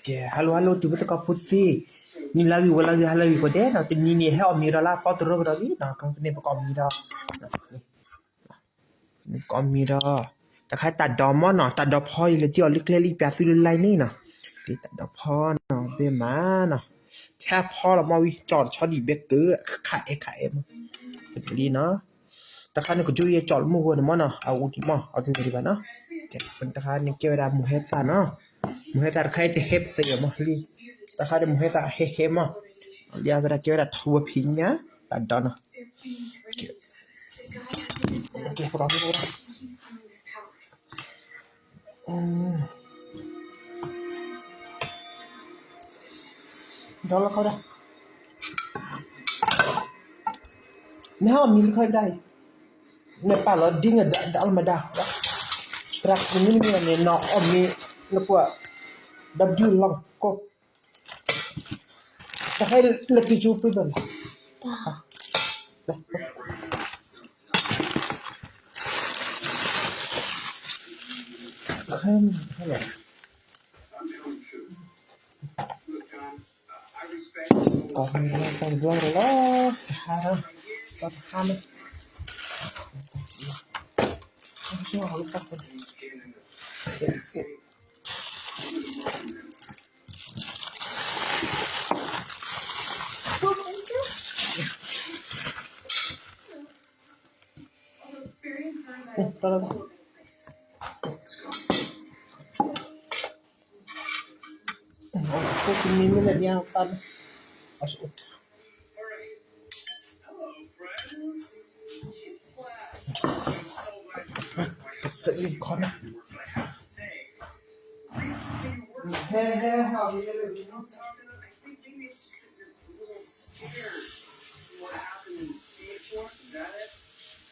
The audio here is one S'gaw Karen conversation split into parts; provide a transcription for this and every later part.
ကဲ hello hello တုၤဖဲတကီၢ်ဖိသ့ၣ်, နံၤလၢဂ့ၤ ဝဲလၢဂ့ၤ ဟါလၢဂ့ၤ ကိးဒဲးနီၤ, တနံၤန့ၣ် ဟဲအီၣ်မ့ၤဒီးလၢအသီတရိကဒီးလံနီၤ, ကန့ၣ်ပကအီၣ်မ့ၤဒီး ကီၢ်မ့ၤဒီး တခါတၢ်ဒိးမ့ၢ်နီၤ, တၢ်ဒိးဖီအံၤလၢတံၢ်အီၤလၢကျဲလံ ပၠးသုလၢ line န့ၣ်နီၤ, တၢ်ဒိးဖီနီၤ ဘဲမးနီၤ, ထဲဖီလီၤမ့ၢ်ဝံၤ ကၠီၣ်တဆီဒံးဘဲကၢး ခးအဲၣ်ခးအဲၣ်မး, လံနီၤ, တခါန့ၣ် ကကၠိယဲကၠီၣ်လၢမုၢ်ဂီၤန့ၣ်မ့ၢ်နီၤ, အအူဒံးမး အီၣ်တန့ၢ်ဒံးဘၣ်နီၤ, တခါန့ၣ်ကဲဝဲဒၣ်မိၢ်ဟဲသၣ်နီၤ, မိၢ်ဟဲသၣ်တခါအံၤတဟဲသ့ၣ်မးလံ, တခါန့ၣ်မိၢ်ဟဲသၣ်ဟဲဟဲမး, လံဝဲဒၣ်ကဲဝဲဒၣ်ထူဝဲဖံးညါ တၢ်ဒိးနီၤ ဒီးလီၤခီဒၣ်, နဟဲအီၣ်မ့ၤလၢခီဒၣ်အံၤ, နပာ်လီၤဒ်န့ၣ်ဒၣ်လၢမဒၣ်, သရၣ်မုၣ်မ့ၢ်န့ၣ် နအီၣ်မ့ၤ, နကွၢ်, ဒီးဒုးလီၤကီ, တၢ်ခဲလၢာ်က့ၤကၠိပှ့ၤဘၣ်လီၤ. ကီၢ်မ့ၢ်လီၤတၢ်တဘျီ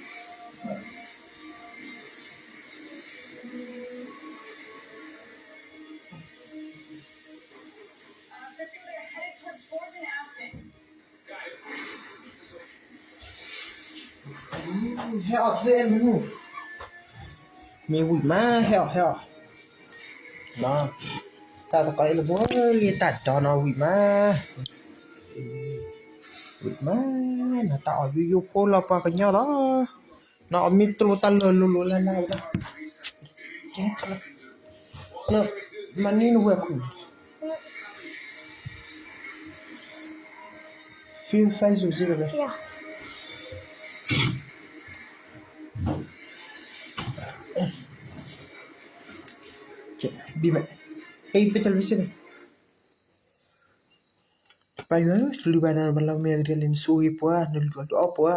လီၤ, တဟါ, တဟါလီၤ. Help, help. မ့ၢ်ဝံၣ်မး ဟဲအီၣ် ဟဲအီၣ်, တၢ်သကိးအံၤလၢပှၤလံတၢ်ဒိးနီၤ ဝံၣ်မး, ဝံၣ်မး, နတၢ်အီၣ်ယိယိဖိလီၤပှၤကညီလီၤ, နအီၣ်မ့ၢ်တလိၣ်တၢ်လၢာ်လိၤလိၤလၢ်လၢ်ဝဲဒၣ်, ကဲ, မၤန့ၢ်နဝဲၢ်ခိၣ် Film file စုစ့ၢ်ကီး, ဘံၣ်မဲာ်, ဟဲ ပ့ၤ televisionန့ၣ်, ပၢ်ယွၤ တလုၢ်ဘၣ်နၤ မၤလၤမ့ၢ်အဂ့ၤဒ်လဲၣ် နဆိၣ်ဂ့ၤပှၤ နလုၢ်အီၣ်ဒုးအီပှၤ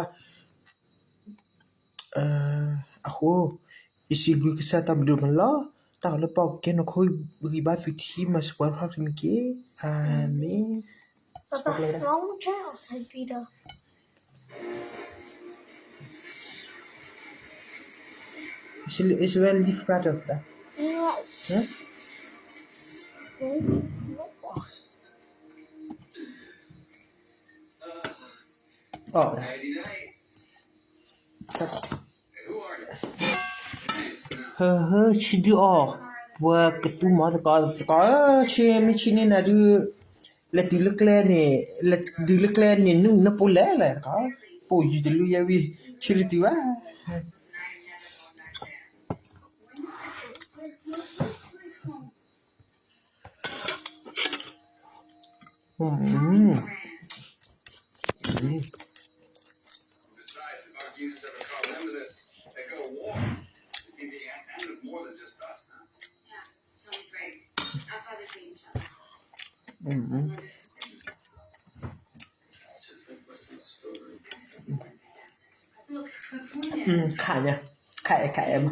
အဃိ, ယစံးဘျုးကစၢ်တၢ်ဘျုးမးလီၤ. တၢ်ဂီၤလၢပှၤကဲနီၢ်ခိဂံၢ်ဘါသုထံ မၤစၢၤပှၤဖးတမံၤက့ၤ. အၤမ့ၣ်. Papa, why won't you try outside, Peter? Is it, is it well leaf brother? Huh? Oh. ဟၢဟၢ ဆံဒုအီၣ်, ပှၤကသူမၤသကိးသကိး, ဆံမ့ၢ်ဆံန့ၢ်နၤဒုး, လဲၤတုၤလၢကျဲန့ၣ်, လဲၤတုၤလၢကျဲန့ၣ် နုၢ်နပိလဲၣ်လဲၣ်သကိး, ပိာ်ယံၤတလူယဲဝံၤ, ဆံလၢတုၤဘၣ်. Khả nhỉ? Khả, khả em.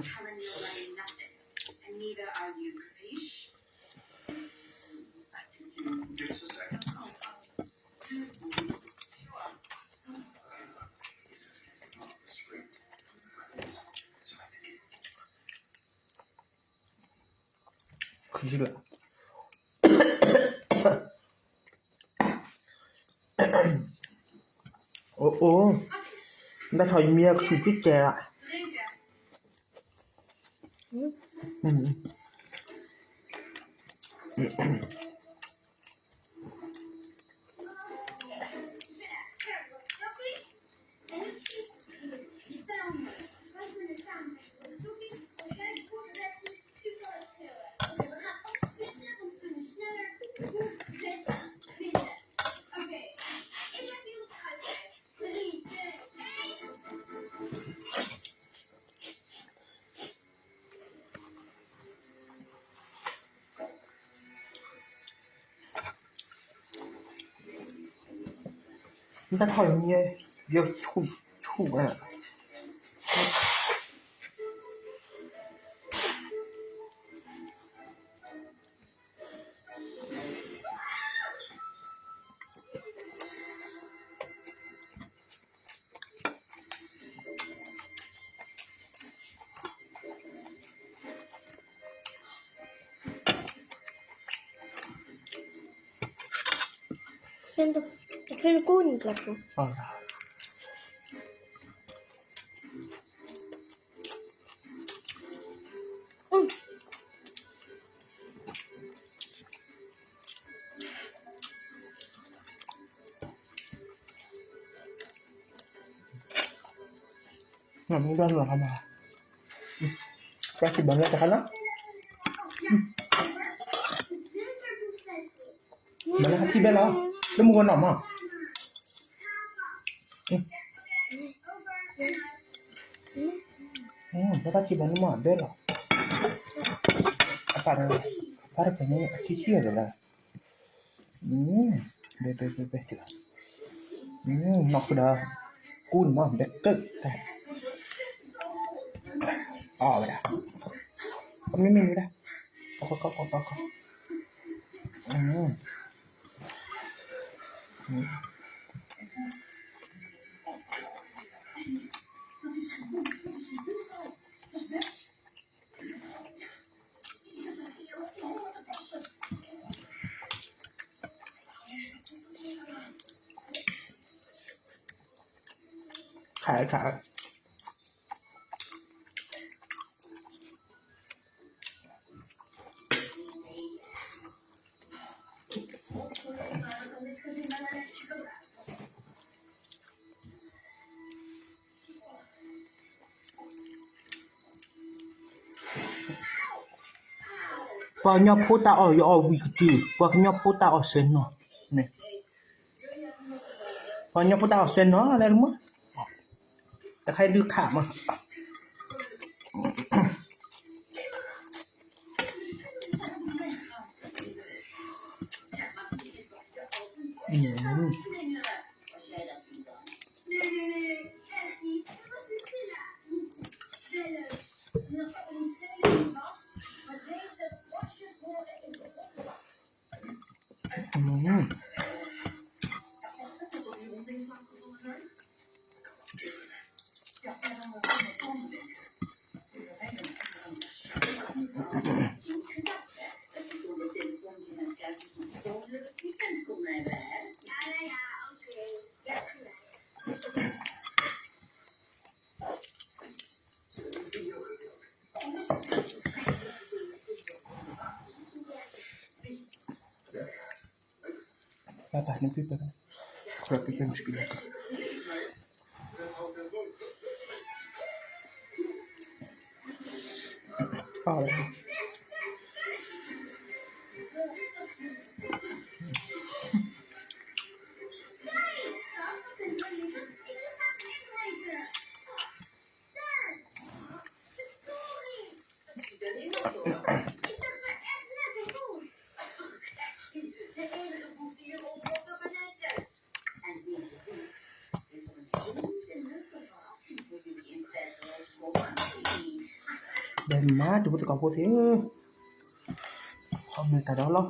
Khứ dư lạ. အိၣ်အိၣ်, နတၢ်ထီၣ်ယမံၤကဆူၣ်ကဆူၣ်ကဲးလီၤ. Nta thoi mie, yie chu chu. Vind, ik vind het koen niet lekker. Oh. Mm. Nà mú dá lọ hama. Bá ti bọ̀ lọ́tọ̀ ká ná. Mọ̀ ní ká tí bẹ́ẹ̀ lọ. Ló mú wọn nà mọ́. Bá bá ti bọ̀ ní mọ́ bẹ́ẹ̀ lọ. Apá rẹ̀, apá rẹ̀ kò ní àti tí ọ̀rọ̀ rẹ̀. Bɛ, bɛ, bɛ, bɛ, tɛ. Nɔ kuda. Kun mɔ, bɛ, kɛ, tɛ. Ɔ, bɛ da. Kɔ mi, mi, mi da. Kɔ, kɔ, kɔ, kɔ, kɔ, kɔ. Khải, khải. Pua k'nyɔ́ phó ta awˬ yɔ awˬ wí k'tí, pua k'nyɔ́ phó ta awˬ sɛ nɔ. Pua k'nyɔ́ phó ta awˬ sɛ nɔ lɛ mɔ. Tɛ khai dư khả mă. Papa, no people. Papa, people, no people. Papa. Dè má dùbú tì kò bó tì. Kho mì tà dó ló.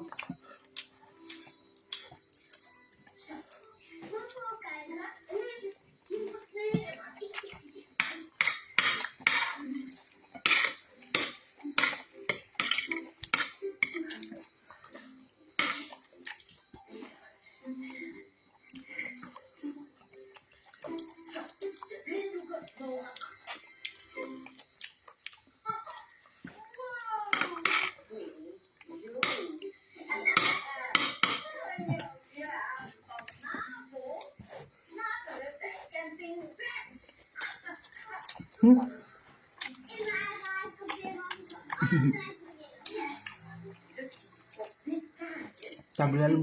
တၢ်ဘျုးလၢ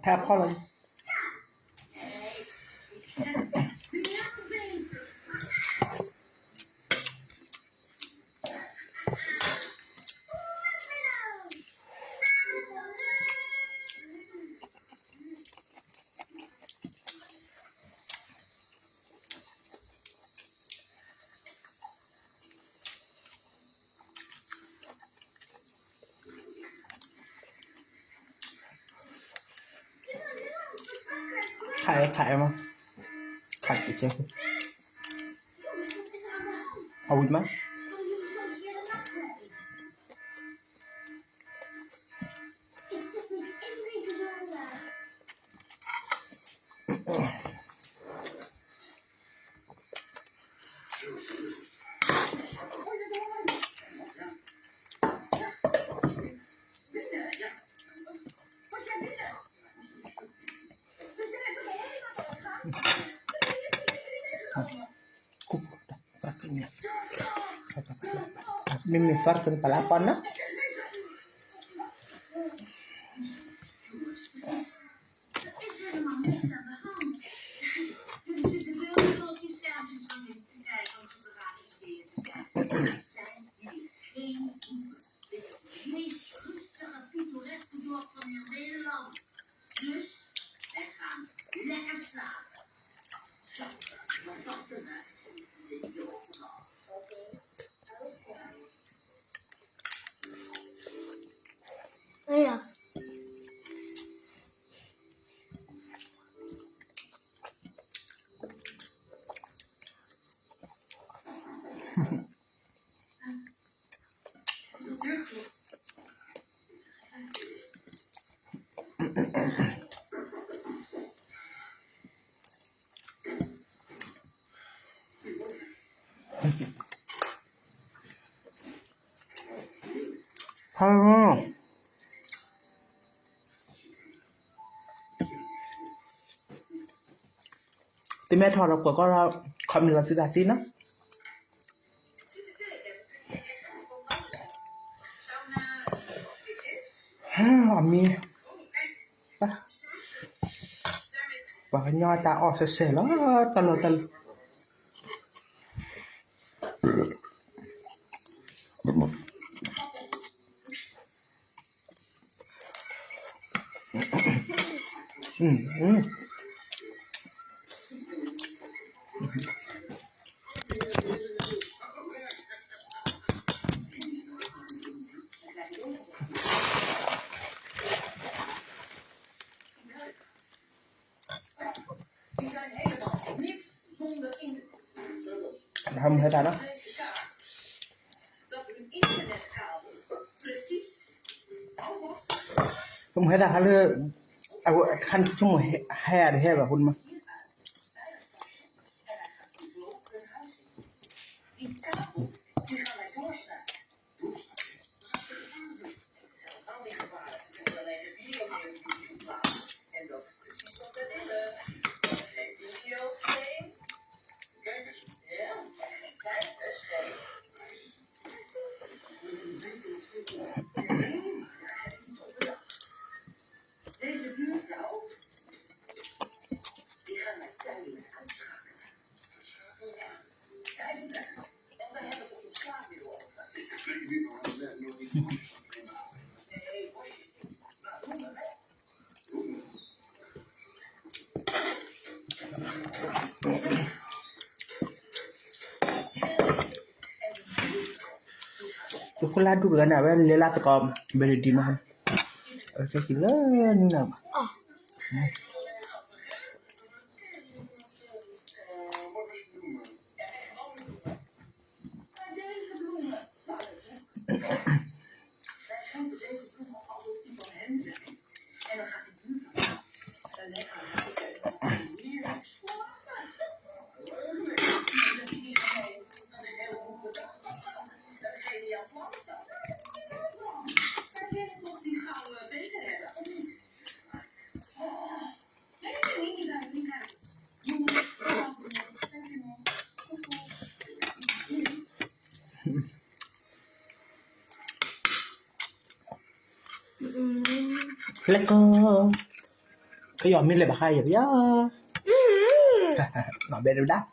ထါဖီလီၤ ခးအဲၣ်ခးအဲၣ်မး ခးက့ၤကဲ အဝံၤမး မ့မ့ၢ်သးကပလၢပီၢ်နီၤ သုမ့ၢ်ထီၣ်လီၤကွၢ်ကီၢ်ဒီး comment လီၤသုသးသ့နီၤ အမံၤ ပှၤကညီတၢ်အီၣ်စဲးစဲးလီၤ တၢ်လီၢ်တၢ်လီၢ် ဟဲတၢ်နီၤ ပမ့ၢ်ဟဲတၢ်ဟးလၢ အဝဲတခါန့ၣ် ဆိကမိၣ်ဟဲအါတဟဲဘၣ်ဖိမး သုးခိၣ်လၢဒူၣ်တဂၤန့ၣ် အဝဲလဲၤလၢသကိး ဘဲလ်ဒံမး အဝဲကဟံးလၢနံၤနၤဘၣ် Deze bloemen, Pauletje. Wij geven deze bloemen als ze die van hen zijn. En dan ga လဲၤကီ, ကယီၤမ့ၢ်လဲၤဘၣ်ဃးယၤပယီၤ, နီၢ်ဘဲဒၣ်ဒၣ်.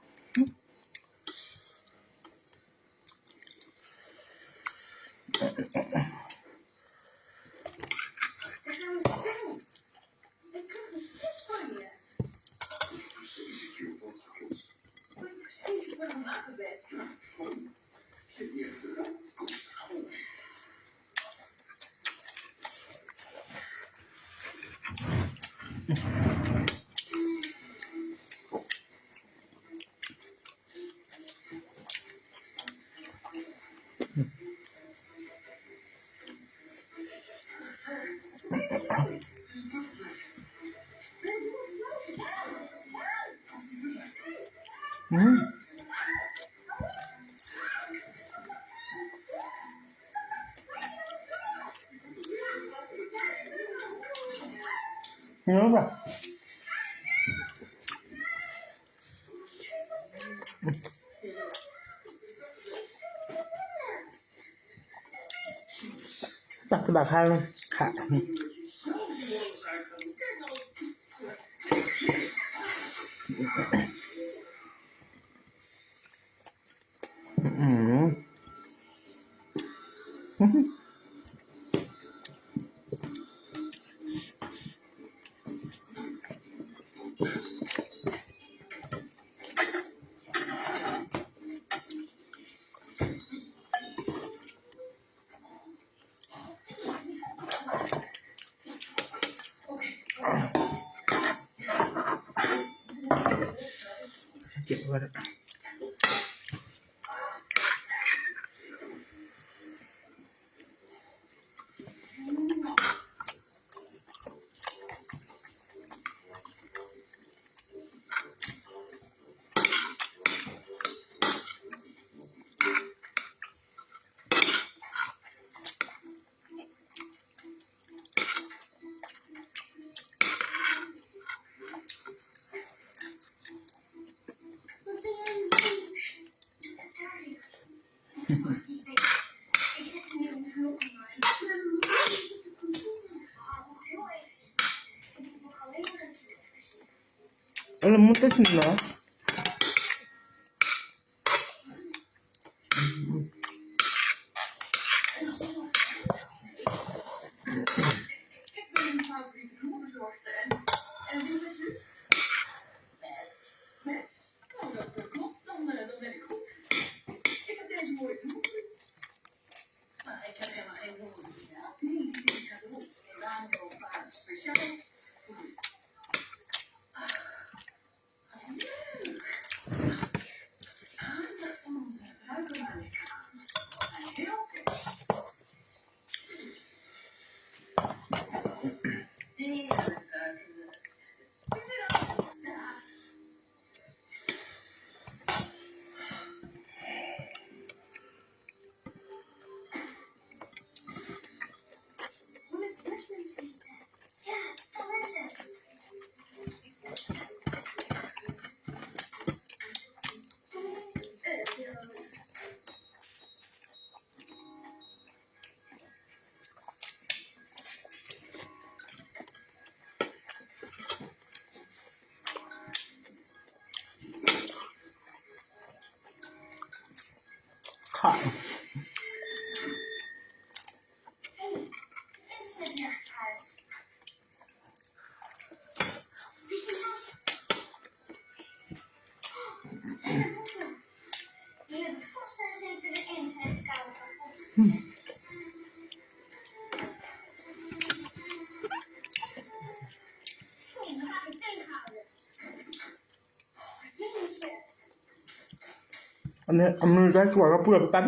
Ame, ame ka chua ka pura pa.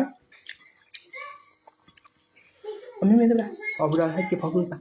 Ame me da. Abra ha ke pa ku pa.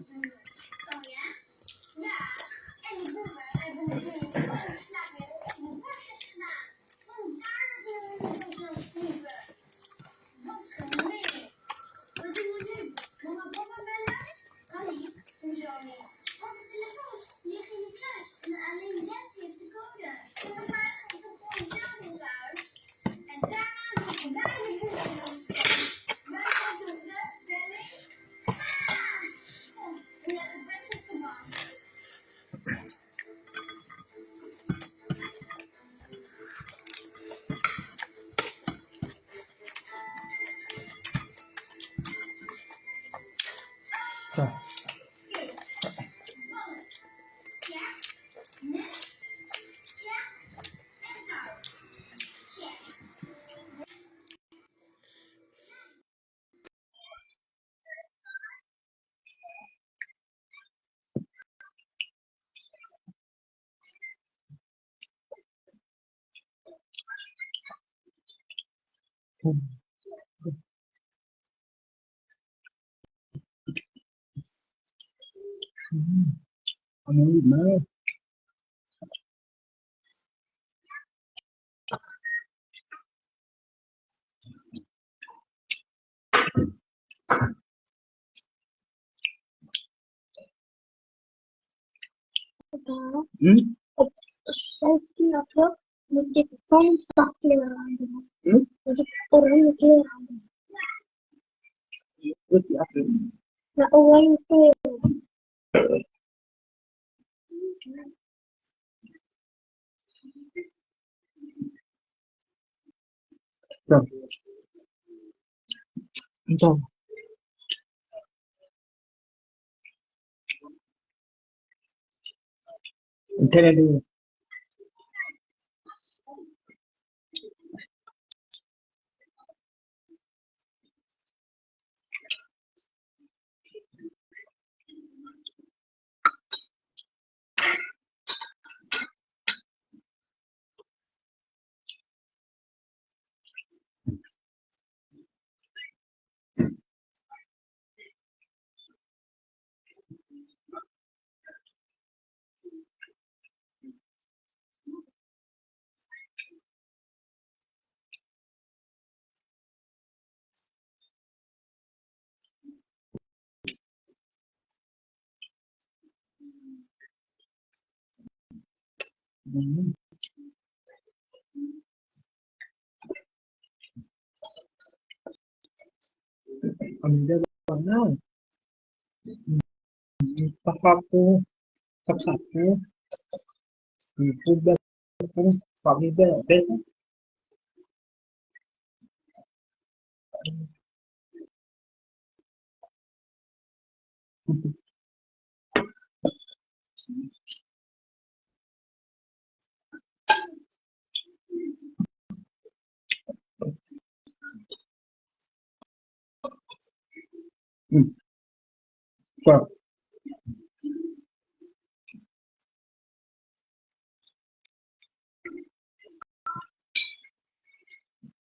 ပဟီၣ်ပူၤ ပခးပူၤ ပူၤဘဲပူၤ ပှၤမ့ၢ်ဘဲဘဲ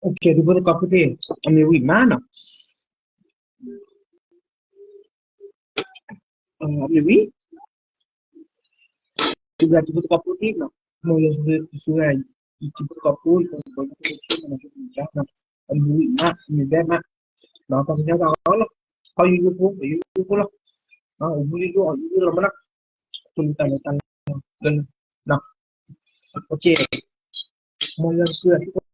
Ok, ဒုးဖိသကိးဖိသ့ၣ် အမ့ၢ်ဝံၤမးနီၤ, အမ့ၢ်ဝံၤ ဒုးဖိသကိးဖိသ့ၣ်နီၤ, မ်ယွၤဆိၣ်ဂ့ၤ ယဒုးဖိသကိးဖိ အမ့ၢ်ဝံၤမး အမ့ၢ်ဘဲမး, ပှၤကညီဘၣ်အီၤလီၤ, အီၣ်ယိယိဖိ အီၣ်ယိယိဖိလီၤ, အိၣ်မူယိယိ အီၣ်ယိယိလီၤမးနီၤ, ဆိၣ်ဂ့ၤတၢ်လီၤတၢ်လီၤ, ok, မ်ယွၤဆိၣ်ဂ့ၤ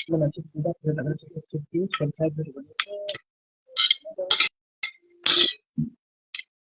မ့ၢ်နၤ subscribe တၢ် subscribe တၢ်